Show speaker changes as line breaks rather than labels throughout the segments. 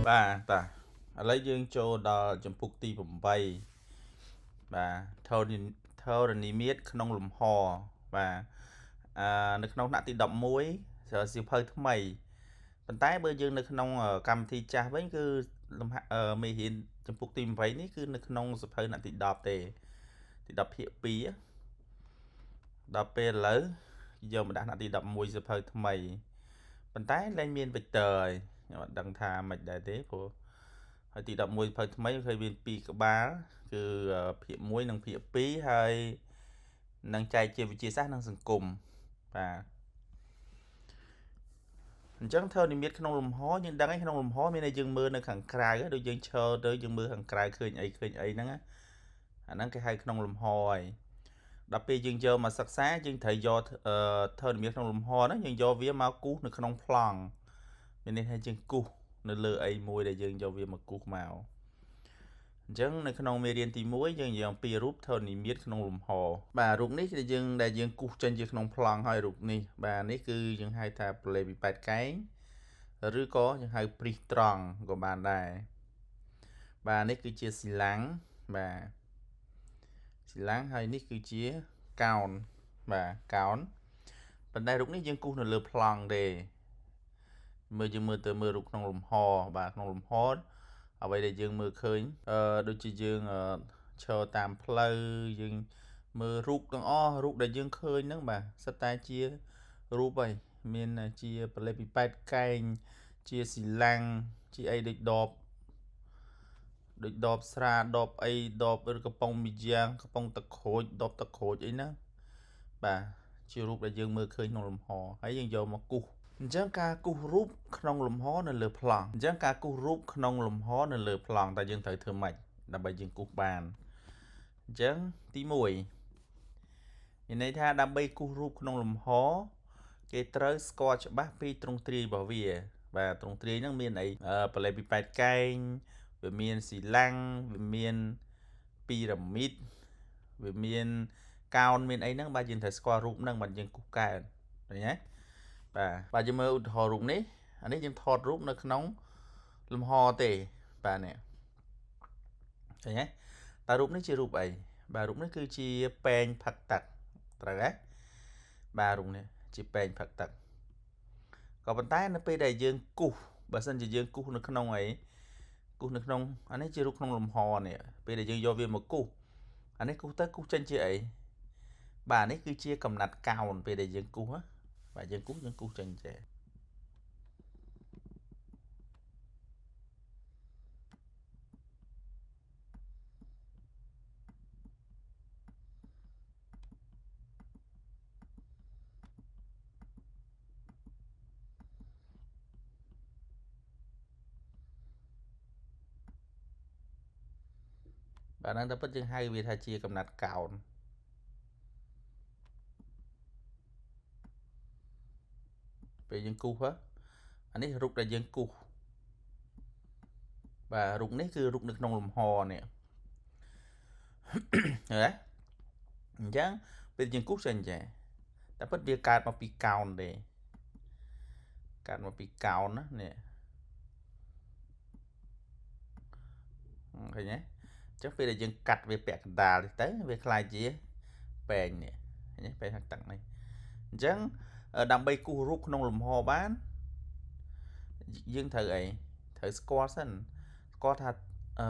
បាទតាឥឡូវយើងចូលដល់ចម្ពោះទី8បាទធរណីមាត្រក្នុងលំហបាទនៅក្នុងថ្នាក់ទី11សៀវភៅថ្មីប៉ុន្តែបើយើងនៅក្នុងកម្មវិធីចាស់វិញគឺលំមេរៀនចម្ពោះទី8នេះគឺនៅក្នុងសៀវភៅថ្នាក់ទី10ទេទី10ភាគ2ដល់ពេលឥឡូវយកមកដាក់ថ្នាក់ទី11សៀវភៅថ្មីប៉ុន្តែលែងមាន vector ហើយខ្ញុំអត់ដឹងថាមិនដែរទេព្រោះហើយទី11សៀវភៅថ្មីឃើញមាន2ក្បាលគឺភាគ1និងភាគ2ហើយនឹងចែកជាវិទ្យាសាស្ត្រនិងសង្គមបាទអញ្ចឹងធរណីមាត្រក្នុងលំហយើងដឹងហើយក្នុងលំហមានតែយើងមើលនៅខាងក្រៅដូចយើងឈរទៅយើងមើលខាងក្រៅឃើញអីហ្នឹងអាហ្នឹងគេហៅក្នុងលំហហើយដល់ពេលយើងយកមកសិក្សាយើងត្រូវយកធរណីមាត្រក្នុងលំហហ្នឹងយើងយកវាមកគូសនៅក្នុងប្លង់មានន័យថាយើងគូសនៅលើអីមួយដែលយើងយកវាមកគូសមកអញ្ចឹងនៅក្នុងមេរៀនទី1យើងនិយាយអំពីរូបធរណីមាត្រក្នុងលំហបាទរូបនេះគឺដែលយើងគូសចេញជាក្នុងប្លង់ហើយរូបនេះបាទនេះគឺយើងហៅថាប្រលេវិបត្តិកែងឬក៏យើងហៅព្រីសត្រង់ក៏បានដែរបាទនេះគឺជាស៊ីឡាំងបាទស៊ីឡាំងហើយនេះគឺជាកោនបាទកោនប៉ុន្តែរូបនេះយើងគូសនៅលើប្លង់ទេមើលយើងមើលទៅមើលរូបក្នុងលំហបាទក្នុងលំហអ្វីដែលយើងមើលឃើញដូចជាយើងឈរតាមផ្លូវយើងមើលរូបទាំងអស់រូបដែលយើងឃើញហ្នឹងបាទសុទ្ធតែជារូបហើយមានជាប្រលេពិបែតកែងជាស៊ីឡាំងជាអីដូចដបស្រាដបអីដបឬកំប៉ុងមីយ៉ាងកំប៉ុងទឹកក្រូចដបទឹកក្រូចអីហ្នឹងបាទជារូបដែលយើងមើលឃើញក្នុងលំហហើយយើងយកមកគូសអញ្ចឹងការគូសរូបក្នុងលំហនៅលើប្លង់អញ្ចឹងការគូសរូបក្នុងលំហនៅលើប្លង់តើយើងត្រូវធ្វើម៉េចដើម្បីយើងគូសបានអញ្ចឹងទី1មានន័យថាដើម្បីគូសរូបក្នុងលំហគេត្រូវស្គាល់ច្បាស់ពីទ្រង់ទ្រាយរបស់វាបាទទ្រង់ទ្រាយហ្នឹងមានអីប្រលេពិបែតកែងវាមានស៊ីឡាំងវាមានពីរ៉ាមីតវាមានកោនមានអីហ្នឹងបាទយើងត្រូវស្គាល់រូបហ្នឹងបាទយើងគូសកើតឃើញទេបាទយើងមើលឧទាហរណ៍រូបនេះអានេះយើងថតរូបនៅក្នុងលំហទេបាទនេះឃើញទេតើរូបនេះជារូបអីបាទរូបនេះគឺជាពែងផឹកទឹកត្រូវទេបាទរូបនេះជាពែងផឹកទឹកក៏ប៉ុន្តែនៅពេលដែលយើងគូសបើសិនជាយើងគូសនៅក្នុងអីគូសនៅក្នុងអានេះជារូបក្នុងលំហនេះពេលដែលយើងយកវាមកគូសអានេះគូសទៅគូសចេញជាអីបាទនេះគឺជាកំណាត់កោនពេលដែលយើងគូសបាទយើងគូសចេញចេះបាទហ្នឹងតែពិតយើងហៅវាថាជាកំណាត់កោនពេលយើងគូសអានេះរូបដែលយើងគូសបាទរូបនេះគឺរូបនៅក្នុងលំហនេះឃើញទេអញ្ចឹងពេលយើងគូសចេញចេះតែពិតវាកើតមកពីកោនទេកើតមកពីកោនណានេះឃើញទេអញ្ចឹងពេលដែលយើងកាត់វាពាក់កណ្ដាលនេះទៅវាក្លាយជាពែងនេះឃើញទេពែងខាងទឹកនេះអញ្ចឹងដើម្បីគូសរូបក្នុងលំហបានយើងត្រូវអីត្រូវស្គាល់សិនស្គាល់ថា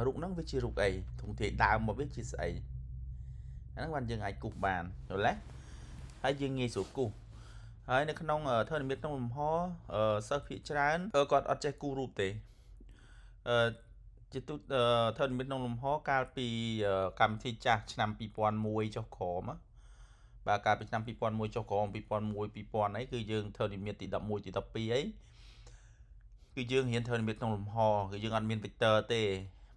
រូបហ្នឹងវាជារូបអីទ្រង់ទ្រាយដើមមកវាជាស្អីហ្នឹងបានយើងអាចគូសបានយល់ទេហើយយើងងាយស្រួលគូសហើយនៅក្នុងធរណីមាត្រក្នុងលំហសិស្សភាគច្រើនគាត់អត់ចេះគូសរូបទេជាទូធរណីមាត្រក្នុងលំហកាលពីកម្មវិធីចាស់ឆ្នាំ2001ចុះក្រោមបាទកាលពីឆ្នាំ2001ចុះក្រោម2001 2000អីគឺយើងធរណីមាត្រទី11ទី12អីគឺយើងរៀនធរណីមាត្រក្នុងលំហគឺយើងអត់មាន vector ទេ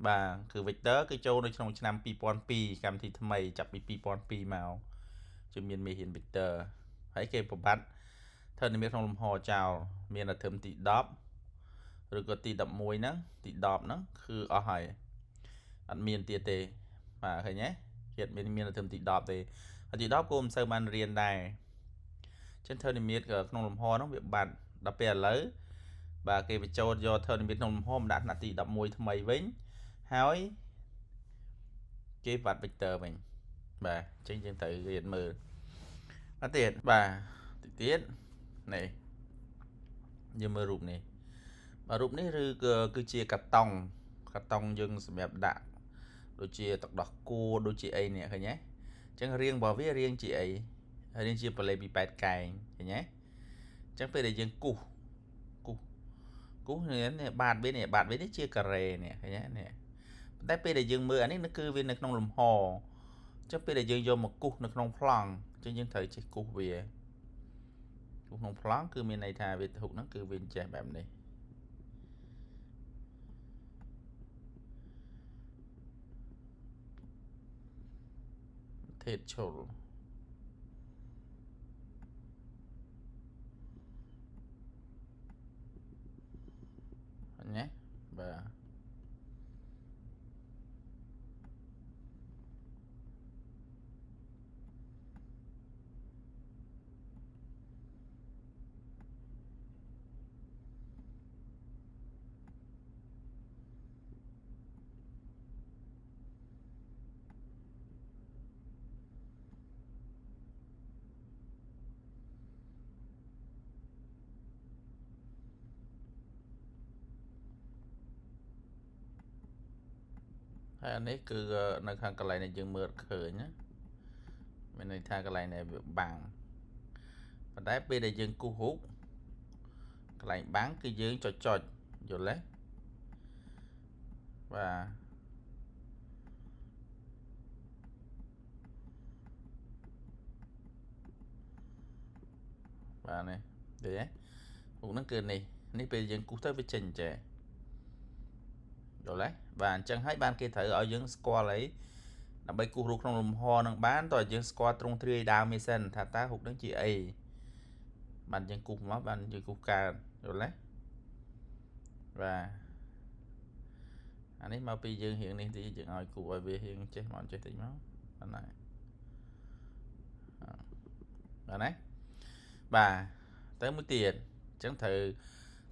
បាទគឺ vector គឺចូលនៅក្នុងឆ្នាំ2002កម្មវិធីថ្មីចាប់ពី2002មកជាមានមេរៀន vector ហើយគេប្របាត់ធរណីមាត្រក្នុងលំហចោលមានតែត្រឹមទី10ឬក៏ទី11ហ្នឹងទី10ហ្នឹងគឺអស់ហើយអត់មានទៀតទេបាទឃើញទេគេអត់មានតែត្រឹមទី10ទេហើយទី10ក៏មិនសូវបានរៀនដែរចឹងធរណីមាត្រក្នុងលំហហ្នឹងវាបាត់ដល់ពេលឥឡូវ បាទគេបញ្ចូលយកធរណីមាត្រក្នុងលំហមកដាក់ថ្នាក់ទី11ថ្មីវិញហើយគេវត្ត vector វិញបាទអញ្ចឹងយើងត្រូវរៀនមើលបាទទៀតបាទតិចទៀតនេះយើងមើលរូបនេះបាទរូបនេះឬគឺជាកាតុងកាតុងយើងសម្រាប់ដាក់ដូចជាទឹកដោះគោដូចជាអីនេះឃើញទេអញ្ចឹងរាងរបស់វារាងជាអីរាងជាប៉ាឡេពី8កែងឃើញទេអញ្ចឹងពេលដែលយើងគូសគូសគូសនេះបាតវានេះបាតវានេះជាការ៉េនេះឃើញទេនេះប៉ុន្តែពេលដែលយើងមើលអានេះគឺវានៅក្នុងលំហអញ្ចឹងពេលដែលយើងយកមកគូសនៅក្នុងប្លង់អញ្ចឹងយើងត្រូវចេះគូសវាគូសក្នុងប្លង់គឺមានន័យថាវាធុកហ្នឹងគឺវាចេះបែបនេះថេតឈុលណាបាទហើយអានេះគឺនៅខាងកន្លែងដែលយើងមើលឃើញណាមានន័យថាកន្លែងនេះវាបាំងប៉ុន្តែពេលដែលយើងគូសរូបកន្លែងបាំងគឺយើងចុចចុចយល់ទេបាទបាទនេះឃើញទេរូបហ្នឹងគឺនេះនេះពេលយើងគូសទៅវាចេញចេះយល់ទេបាទអញ្ចឹងហើយបានគេត្រូវឲ្យយើងស្គាល់អីដើម្បីគូសរូបក្នុងលំហនឹងបានតើយើងស្គាល់ទ្រង់ទ្រាយដើមនេះសិនថាតើរូបនឹងជាអីបានយើងគូសមកបានយើងគូសកើតយល់ទេបាទអានេះមកពីយើងរៀងនេះទីយើងឲ្យគូសឲ្យវារៀងចេះមកចេះតិចមកបាទណាបាទណាបាទទៅមួយទៀតអញ្ចឹងត្រូវ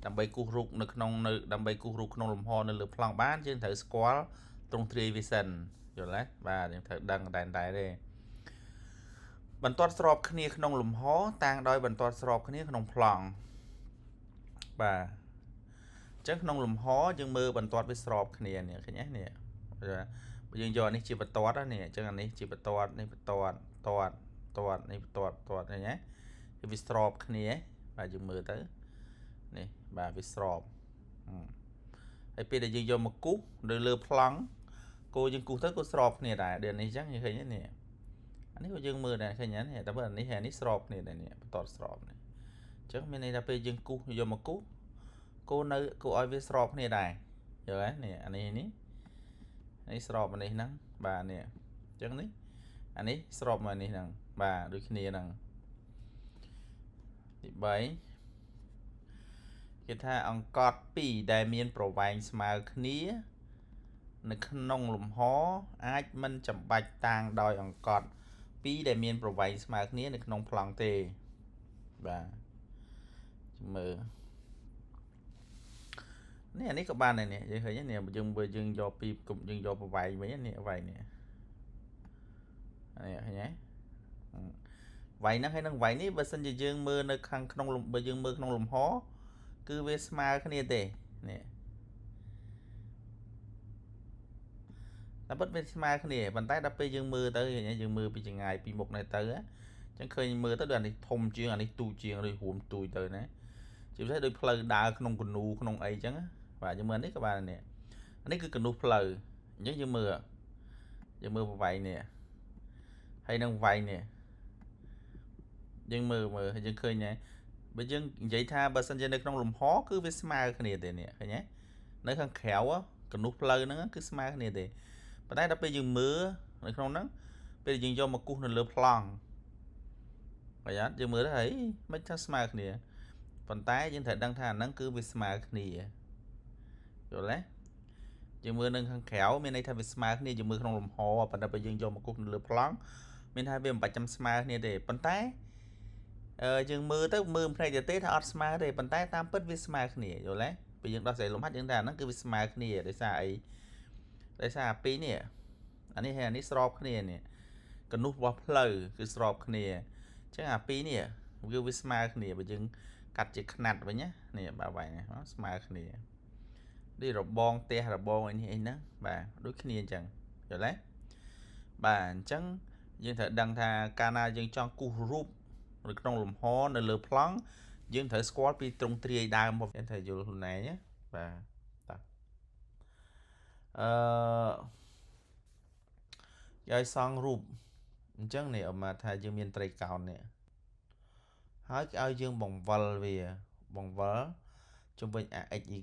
ដើម្បីគូសរូបនៅក្នុងនៅដើម្បីគូសរូបក្នុងលំហនៅលើប្លង់បានយើងត្រូវស្គាល់ទ្រង់ទ្រាយវាសិនយល់ទេបាទយើងត្រូវដឹងតែតែទេបន្ទាត់ស្របគ្នាក្នុងលំហតាំងដោយបន្ទាត់ស្របគ្នាក្នុងប្លង់បាទអញ្ចឹងក្នុងលំហយើងមើលបន្ទាត់វាស្របគ្នានេះឃើញទេនេះបើយើងយកអានេះជាបន្ទាត់នេះអញ្ចឹងអានេះជាបន្ទាត់នេះបន្ទាត់បន្ទាត់បន្ទាត់នេះបន្ទាត់បន្ទាត់ឃើញទេវាស្របគ្នាបាទយើងមើលទៅនេះបាទវាស្របហើយពេលដែលយើងយកមកគូសនៅលើប្លង់គោយើងគូសទៅក៏ស្របគ្នាដែរដូចនេះអញ្ចឹងយើងឃើញទេនេះអានេះក៏យើងមើលដែរឃើញទេតែបើអានេះហើយអានេះស្របគ្នាដែរនេះបន្តស្របនេះអញ្ចឹងមានន័យថាពេលយើងគូសយកមកគូសគោនៅគោឲ្យវាស្របគ្នាដែរយល់ទេនេះអានេះនេះនេះស្របអានេះហ្នឹងបាទនេះអញ្ចឹងនេះអានេះស្របមកនេះហ្នឹងបាទដូចគ្នាហ្នឹងទី3គេថាអង្កត់2ដែលមានប្រវែងស្មើគ្នានៅក្នុងលំហអាចមិនចាំបាច់តាំងដោយអង្កត់2ដែលមានប្រវែងស្មើគ្នានៅក្នុងប្លង់ទេបាទមើលនេះអានេះក៏បានដែរនេះយើងឃើញនេះយើងបើយើងយកពីយើងយកប្រវែងវិញនេះវែងនេះនេះឃើញទេវែងហ្នឹងហើយនឹងវែងនេះបើសិនជាយើងមើលនៅខាងក្នុងបើយើងមើលក្នុងលំហគឺវាស្មើគ្នាទេនេះតែពិតវាស្មើគ្នាប៉ុន្តែដល់ពេលយើងមើលទៅយើងមើលពីចង្ងាយពីមុខនេះទៅអញ្ចឹងឃើញមើលទៅដូចអានេះធំជាងអានេះទូជាងឬរួមទូទៅណាជាពិសេសដូចផ្លូវដើរក្នុងកនូក្នុងអីអញ្ចឹងបាទយើងមើលនេះក៏បាននេះអានេះគឺកនូផ្លូវអញ្ចឹងយើងមើលប្រវែងនេះហើយនឹងវែងនេះយើងមើលមើលយើងឃើញដែរបើយើងនិយាយថាបើសិនជានៅក្នុងលំហគឺវាស្មើគ្នាទេនេះឃើញទេនៅខាងក្រៅកនុះផ្លូវហ្នឹងគឺស្មើគ្នាទេប៉ុន្តែដល់ពេលយើងមើលនៅក្នុងហ្នឹងពេលយើងយកមកគូសនៅលើប្លង់ប្រយ័ត្នយើងមើលទៅហីមិនថាស្មើគ្នាប៉ុន្តែយើងត្រូវដឹងថាអាហ្នឹងគឺវាស្មើគ្នាយល់ទេយើងមើលនៅខាងក្រៅមានន័យថាវាស្មើគ្នាយើងមើលក្នុងលំហប៉ុន្តែពេលយើងយកមកគូសនៅលើប្លង់មានថាវាមិនបាច់ចាំស្មើគ្នាទេប៉ុន្តែ យើងមើលទៅមើលភ្នែកទៅទេថាអត់ស្មើទេប៉ុន្តែតាមពិតវាស្មើគ្នាយល់ទេពេលយើងដោះស្រាយលំហាត់យើងថាអាហ្នឹងគឺវាស្មើគ្នាដោយសារអីដោយសារអាពីរនេះអានេះហើយអានេះស្របគ្នានេះកនុះរបស់ផ្លូវគឺស្របគ្នាអញ្ចឹងអាពីរនេះគឺវាស្មើគ្នាបើយើងកាត់ជាខ្នាត់វិញណានេះបាទវាយនេះស្មើគ្នានេះរបងផ្ទះរបងអីនេះអីហ្នឹងបាទដូចគ្នាអញ្ចឹងយល់ទេបាទអញ្ចឹងយើងត្រូវដឹងថាកាលណាយើងចង់គូសរូបនៅក្នុងលំហនៅលើប្លង់យើងត្រូវស្គាល់ពីទ្រង់ទ្រាយដើមរបស់យើងត្រូវយល់ខ្លួនឯងណាបាទតោះអឺគេឲ្យសង់រូបអញ្ចឹងនេះអមថាយើងមានត្រីកោណនេះហើយគេឲ្យយើងបង្វិលវាបង្វិលជំវិញ x y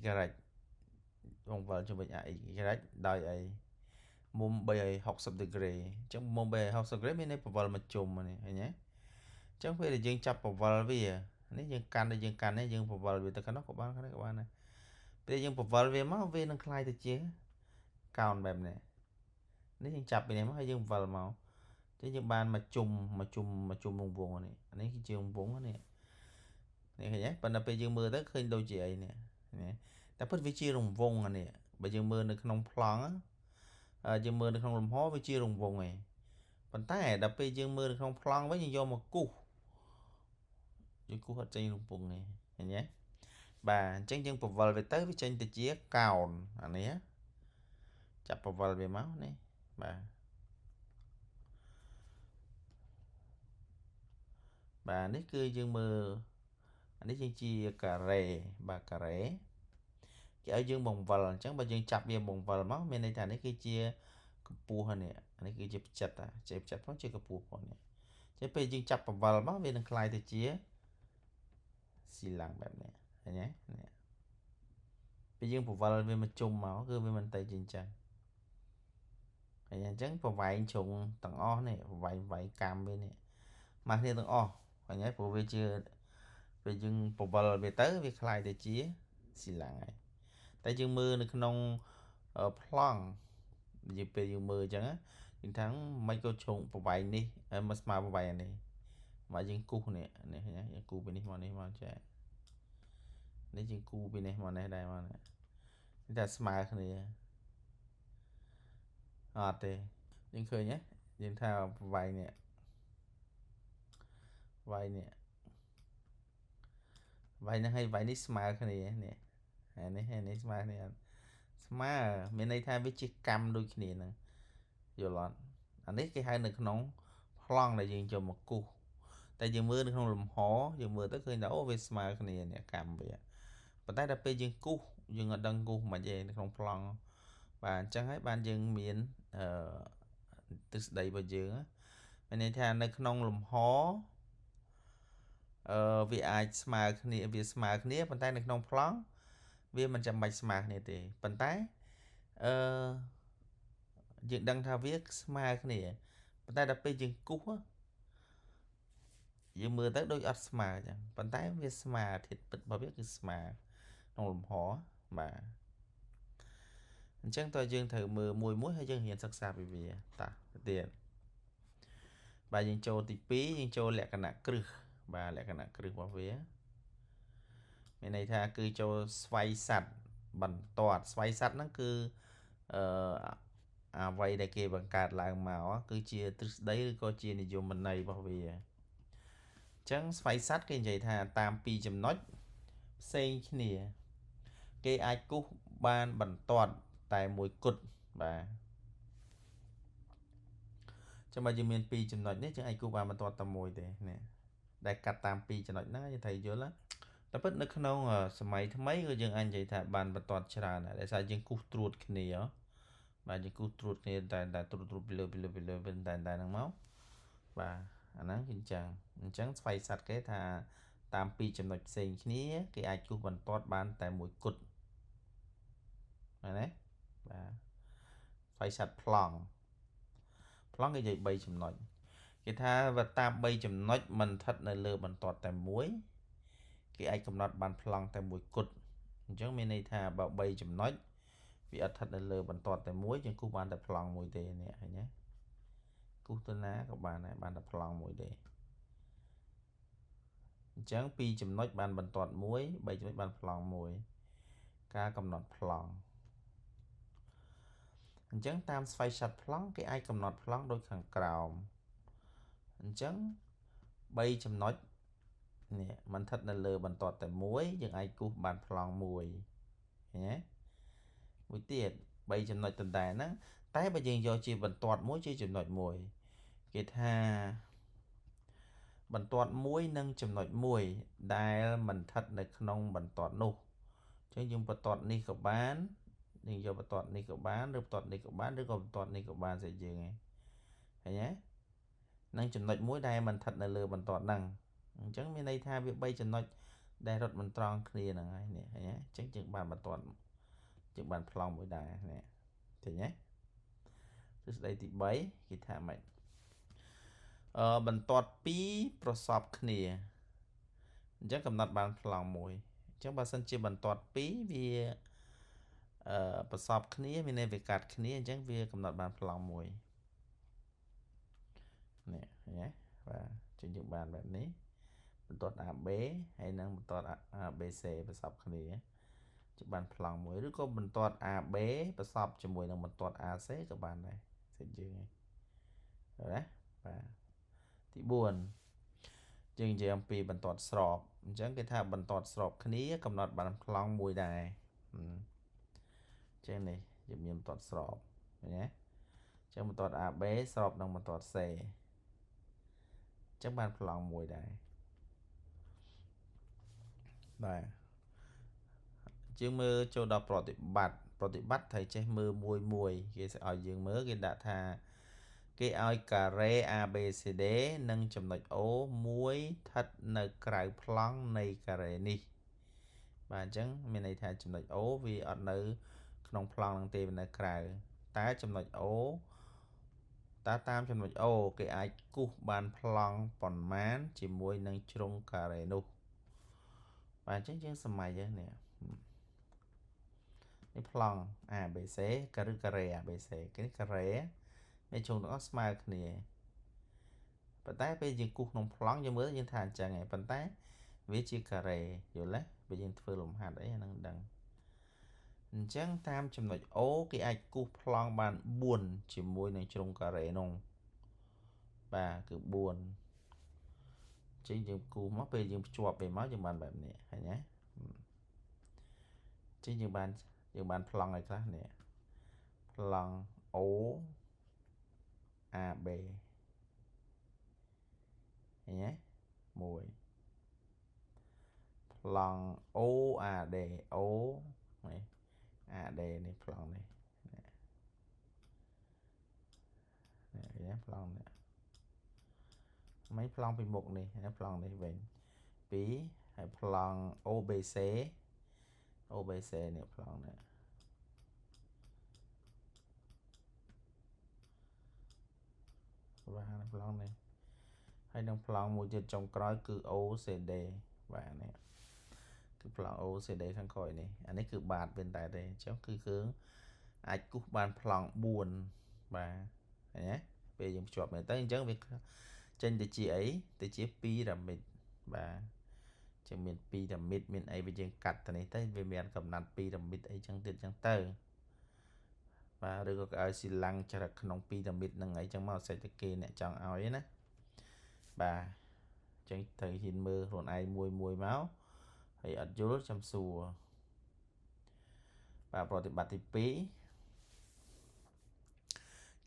បង្វិលជំវិញ x y ដោយអីមុំ360 degree អញ្ចឹងមុំ360 degree មានន័យបង្វិលមួយជុំនេះឃើញទេអញ្ចឹងពេលដែលយើងចាប់បង្វិលវានេះយើងកាន់នេះយើងកាន់នេះយើងបង្វិលវាទៅខាងនោះក៏បានខាងនេះក៏បានដែរពេលយើងបង្វិលវាមកវានឹងក្លាយទៅជាកោណបែបនេះនេះយើងចាប់ពីនេះមកហើយយើងបង្វិលមកអញ្ចឹងយើងបានមកជុំមកជុំមកជុំវងវងនេះអានេះគឺជាវងនេះនេះឃើញទេប៉ុន្តែពេលយើងមើលទៅឃើញដូចជាអីនេះតែពិតវាជារង្វង់អានេះបើយើងមើលនៅក្នុងប្លង់យើងមើលនៅក្នុងលំហវាជារង្វង់ឯងប៉ុន្តែដល់ពេលយើងមើលនៅក្នុងប្លង់វិញយើងយកមកគូសយើងគូសអត់ចេញរង្វង់ទេឃើញទេបាទអញ្ចឹងយើងបង្វិលវាទៅវាចេញទៅជាកោណអានេះចាប់បង្វិលវាមកនេះបាទបាទនេះគឺយើងមើលអានេះយើងជាការ៉េបាទការ៉េគេឲ្យយើងបង្វិលអញ្ចឹងបើយើងចាប់វាបង្វិលមកមានន័យថានេះគឺជាកម្ពស់នេះអានេះគឺជាផ្ចិតចេះផ្ចិតផងជាកម្ពស់ផងនេះអញ្ចឹងពេលយើងចាប់បង្វិលមកវានឹងក្លាយទៅជាស៊ីឡាំងបែបនេះឃើញទេនេះពេលយើងបង្វិលវាមកជុំមកគឺវាមិនទៅជាអញ្ចឹងឃើញអញ្ចឹងប្រវែងជ្រុងទាំងអស់នេះប្រវែងកម្មវានេះមកគ្នាទាំងអស់ឃើញទេព្រោះវាជាពេលយើងបង្វិលវាទៅវាក្លាយទៅជាស៊ីឡាំងហើយតែយើងមើលនៅក្នុងប្លង់យើងពេលយើងមើលអញ្ចឹងយើងថាមិនក៏ជ្រុងប្រវែងនេះមកស្មើប្រវែងនេះមកយើងគូសនេះនេះយើងគូសពីនេះមកនេះមកចានេះយើងគូសពីនេះមកនេះដែរមកនេះតែស្មើគ្នាអត់ទេយើងឃើញទេយើងថាប្រវែងនេះប្រវែងនេះប្រវែងហ្នឹងហើយប្រវែងនេះស្មើគ្នានេះហើយនេះហើយនេះស្មើគ្នាស្មើមានន័យថាវាជាកម្មដូចគ្នាហ្នឹងយល់អត់អានេះគេហៅនៅក្នុងប្លង់ដែលយើងយកមកគូសតែយើងមើលនៅក្នុងលំហយើងមើលទៅឃើញថាអូវាស្មើគ្នានេះកម្មវាប៉ុន្តែដល់ពេលយើងគូសយើងអត់ដឹងគូសមិនទេនៅក្នុងប្លង់បាទអញ្ចឹងហើយបានយើងមានអឺទិសដីរបស់យើងមានន័យថានៅក្នុងលំហអឺវាអាចស្មើគ្នាវាស្មើគ្នាប៉ុន្តែនៅក្នុងប្លង់វាមិនចាំបាច់ស្មើគ្នាទេប៉ុន្តែអឺយើងដឹងថាវាស្មើគ្នាប៉ុន្តែដល់ពេលយើងគូសយើងមើលទៅដូចអត់ស្មើអញ្ចឹងប៉ុន្តែវាស្មើធាតុពិតរបស់វាគឺស្មើក្នុងលំហបាទអញ្ចឹងតើយើងត្រូវមើលមួយមួយហើយយើងរៀនសិក្សាពីវាតាទៅទៀតបាទយើងចូលទី2យើងចូលលក្ខណៈគ្រឹះបាទលក្ខណៈគ្រឹះរបស់វាមានន័យថាគឺចូលស្វ័យសัตว์បន្ទាត់ស្វ័យសัตว์ហ្នឹងគឺអឺអ្វីដែលគេបង្កើតឡើងមកគឺជាទ្រឹស្ដីឬក៏ជានិយមន័យរបស់វាអញ្ចឹងស្វ័យសัตว์គេនិយាយថាតាមពីរចំណុចផ្សេងគ្នាគេអាចគូសបានបន្ទាត់តែមួយគត់បាទចាំបើយើងមានពីរចំណុចនេះយើងអាចគូសបានបន្ទាត់តែមួយទេនេះដែលកាត់តាមពីរចំណុចហ្នឹងយើងត្រូវយល់ណាតែពិតនៅក្នុងសម័យថ្មីក៏យើងអាចនិយាយថាបានបន្ទាត់ច្រើនដែរដោយសារយើងគូសត្រួតគ្នាបាទយើងគូសត្រួតគ្នាតែត្រួតពីលើពីលើពីលើវិញតែហ្នឹងមកបាទអាហ្នឹងគឺអញ្ចឹងស្វ័យសัตว์គេថាតាមពីរចំណុចផ្សេងគ្នាគេអាចគូសបន្ទាត់បានតែមួយគត់មែនទេបាទស្វ័យសัตว์ប្លង់គេនិយាយ3ចំណុចគេថាបើតាម3ចំណុចមិនស្ថិតនៅលើបន្ទាត់តែមួយគេអាចកំណត់បានប្លង់តែមួយគត់អញ្ចឹងមានន័យថាបើ3ចំណុចវាអត់ស្ថិតនៅលើបន្ទាត់តែមួយយើងគូសបានតែប្លង់មួយទេនេះឃើញទេគូសទៅណាក៏បានដែរបានតែប្លង់មួយទេ អញ្ចឹង2ចំណុចបានបន្ទាត់1 3ចំណុចបានប្លង់1ការកំណត់ប្លង់អញ្ចឹងតាមស្វ័យឆ័ត្រប្លង់គេអាចកំណត់ប្លង់ដូចខាងក្រោមអញ្ចឹង3ចំណុចនេះมันស្ថិតនៅលើបន្ទាត់តែមួយយើងអាចគូសបានប្លង់មួយឃើញទេមួយទៀត3ចំណុចដដែលហ្នឹងតែបើយើងយកជាបន្ទាត់មួយជាចំណុចមួយគេថាបន្ទាត់មួយនិងចំណុចមួយដែលមិនស្ថិតនៅក្នុងបន្ទាត់នោះអញ្ចឹងយើងបន្ទាត់នេះក៏បានយើងយកបន្ទាត់នេះក៏បានឬបន្ទាត់នេះក៏បានឬក៏បន្ទាត់នេះក៏បានស្អីយើងឯងឃើញទេនឹងចំណុចមួយដែលមិនស្ថិតនៅលើបន្ទាត់ហ្នឹងអញ្ចឹងមានន័យថាវា3ចំណុចដែលរត់មិនត្រង់គ្នាហ្នឹងហើយនេះឃើញទេអញ្ចឹងយើងបានបន្ទាត់យើងបានប្លង់មួយដែរនេះឃើញទេទ្រឹស្ដីទី3គេថាម៉េចបន្ទាត់2ប្រសពគ្នាអញ្ចឹងកំណត់បានប្លង់មួយអញ្ចឹងបើសិនជាបន្ទាត់2វាប្រសពគ្នាមានន័យវាកាត់គ្នាអញ្ចឹងវាកំណត់បានប្លង់មួយនេះឃើញទេបាទអញ្ចឹងយើងបានបែបនេះបន្ទាត់ AB ហើយនិងបន្ទាត់ ABC ប្រសពគ្នាជាបានប្លង់មួយឬក៏បន្ទាត់ AB ប្រសពជាមួយនឹងបន្ទាត់ AC ក៏បានដែរសិតយើងឯងណាបាទទី4យើងនិយាយអំពីបន្ទាត់ស្របអញ្ចឹងគេថាបន្ទាត់ស្របគ្នាកំណត់បានប្លង់មួយដែរអញ្ចឹងនេះយើងមានបន្ទាត់ស្របឃើញទេអញ្ចឹងបន្ទាត់ AB ស្របនឹងបន្ទាត់ C អញ្ចឹងបានប្លង់មួយដែរបាទជាងមើលចូលដល់ប្រតិបត្តិប្រតិបត្តិត្រូវចេះមើលមួយមួយគេឲ្យយើងមើលគេដាក់ថាគេឲ្យការ៉េ ABCD និងចំណុច O មួយស្ថិតនៅក្រៅប្លង់នៃការ៉េនេះបាទអញ្ចឹងមានន័យថាចំណុច O វាអត់នៅក្នុងប្លង់ហ្នឹងទេវានៅក្រៅតែចំណុច O តើតាមចំណុច O គេអាចគូសបានប្លង់ប៉ុន្មានជាមួយនឹងជ្រុងការ៉េនោះបាទអញ្ចឹងយើងសម័យនេះនេះប្លង់ ABC ឬការ៉េ ABC គេការ៉េមានជ្រុងទាំងអស់ស្មើគ្នាប៉ុន្តែពេលយើងគូសក្នុងប្លង់យើងមើលយើងថាអញ្ចឹងឯងប៉ុន្តែវាជាការ៉េយល់ទេពេលយើងធ្វើលំហាត់អីអាហ្នឹងដឹងអញ្ចឹងតាមចំណុច O គេអាចគូសប្លង់បាន4ជាមួយនឹងជ្រុងការ៉េនោះបាទគឺ4ចឹងយើងគូសមកពេលយើងភ្ជាប់ពេលមកយើងបានបែបនេះឃើញទេចឹងយើងបានប្លង់អីខ្លះនេះប្លង់ O AB ឃើញទេ1ប្លង់ OAD O នេះ AD នេះប្លង់នេះនេះឃើញទេប្លង់នេះមិនប្លង់ពីមុខនេះប្លង់នេះវិញ2ហើយប្លង់ OBC OBC នេះប្លង់នេះបាទប្លង់នេះហើយនឹងប្លង់មួយទៀតចុងក្រោយគឺ OCD បាទនេះគឺប្លង់ OCD ខាងក្រោយនេះអានេះគឺបាតវិញតែទេអញ្ចឹងគឺគឺអាចគូសបានប្លង់4បាទឃើញទេពេលយើងភ្ជាប់នេះទៅអញ្ចឹងវាចេញទៅជាអីទៅជាពីរ៉ាមីតបាទចឹងមានពីរ៉ាមីតមានអីវាយើងកាត់ទៅនេះទៅវាមានកំណត់ពីរ៉ាមីតអីចឹងទៀតចឹងទៅបាទឬក៏គេឲ្យស៊ីឡាំងច្រឹកក្នុងពីរ៉ាមីតហ្នឹងអីចឹងមកសេដ្ឋគេអ្នកចង់ឲ្យណាបាទចឹងត្រូវហ៊ានមើលខ្លួនឯងមួយមួយមកហើយអត់យល់ចាំសួរបាទប្រតិបត្តិទី2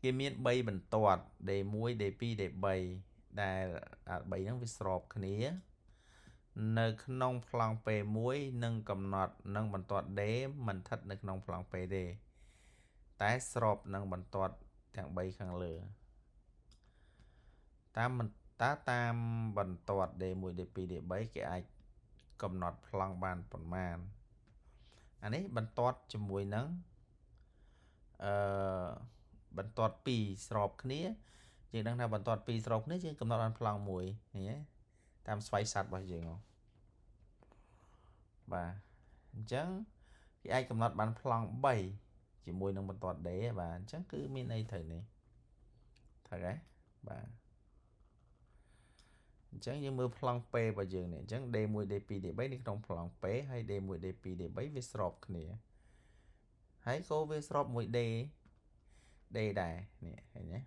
គេមាន3បន្ទាត់ D1 D2 D3 ដែលអា3ហ្នឹងវាស្របគ្នានៅក្នុងប្លង់ P1 និងកំណត់នឹងបន្ទាត់ D មិនស្ថិតនៅក្នុងប្លង់ P ទេតែស្របនឹងបន្ទាត់ទាំង3ខាងលើតាមតាមបន្ទាត់ D1 D2 D3 គេអាចកំណត់ប្លង់បានប៉ុន្មានអានេះបន្ទាត់ជាមួយនឹងបន្ទាត់2ស្របគ្នាយើងដឹងថាបន្ទាត់2ស្របគ្នាយើងកំណត់បានប្លង់មួយឃើញទេតាមស្វ័យសត្វរបស់យើងបាទអញ្ចឹងគេអាចកំណត់បានប្លង់3ជាមួយនឹងបន្ទាត់ D បាទអញ្ចឹងគឺមានន័យត្រូវនេះត្រូវទេបាទ អញ្ចឹងយើងមើលប្លង់ P របស់យើងនេះអញ្ចឹង D1 D2 D3 នៅក្នុងប្លង់ P ហើយ D1 D2 D3 វាស្របគ្នាហើយក៏វាស្របមួយ D D ដែរនេះឃើញទេ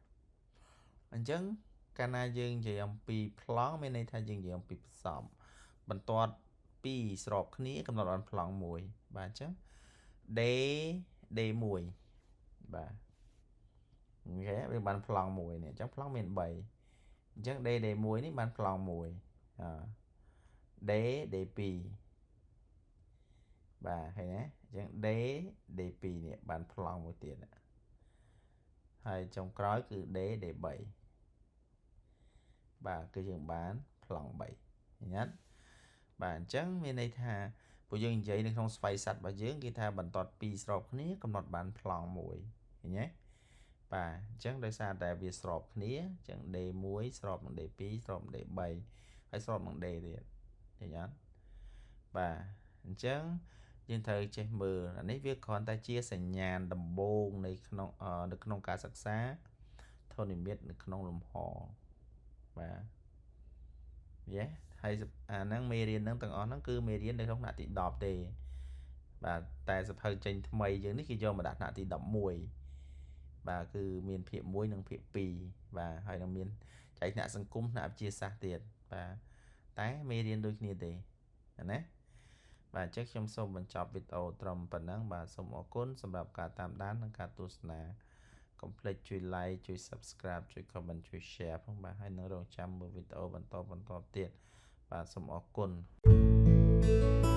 អញ្ចឹងកាលណាយើងនិយាយអំពីប្លង់មានន័យថាយើងនិយាយអំពីផ្សំបន្ទាត់2ស្របគ្នាកំណត់បានប្លង់មួយបាទអញ្ចឹង D D1 បាទអូខេវាបានប្លង់មួយនេះអញ្ចឹងប្លង់មាន3អញ្ចឹង D D1 នេះបានប្លង់មួយអ D D2 បាទឃើញទេអញ្ចឹង D D2 នេះបានប្លង់មួយទៀតហើយចុងក្រោយគឺ D D3 បាទគឺយើងបានប្លង់3ឃើញអត់បាទអញ្ចឹងមានន័យថាពួកយើងនិយាយនៅក្នុងស្វ័យសត្វរបស់យើងគេថាបន្ទាត់2ស្របគ្នាកំណត់បានប្លង់មួយឃើញទេបាទអញ្ចឹងដោយសារតែវាស្របគ្នាអញ្ចឹង D1 ស្របនឹង D2 ស្របនឹង D3 ហើយស្របនឹង D ទៀតឃើញអត់បាទអញ្ចឹងយើងត្រូវចេះមើលអានេះវាគ្រាន់តែជាសញ្ញាណដំបូងនៃក្នុងនៅក្នុងការសិក្សាធននិមិត្តនៅក្នុងលំហបាទយេហើយអាហ្នឹងមេរៀនហ្នឹងទាំងអស់ហ្នឹងគឺមេរៀននៅក្នុងថ្នាក់ទី10ទេបាទតែសភៅចេញថ្មីយើងនេះគេយកមកដាក់ថ្នាក់ទី11បាទគឺមានភាគ1និងភាគ2បាទហើយនឹងមានចែកថ្នាក់សង្គមថ្នាក់វិទ្យាសាស្ត្រទៀតបាទតែមេរៀនដូចគ្នាទេណាបាទអញ្ចឹងខ្ញុំសូមបញ្ចប់វីដេអូត្រឹមប៉ុណ្ណឹងបាទសូមអរគុណសម្រាប់ការតាមដាននិងការទស្សនាកុំភ្លេចជួយ like ជួយ Subscribe ជួយ Comment ជួយ Share ផងបាទហើយនឹងរងចាំមើលវីដេអូបន្តបន្តទៀតបាទសូមអរគុណ។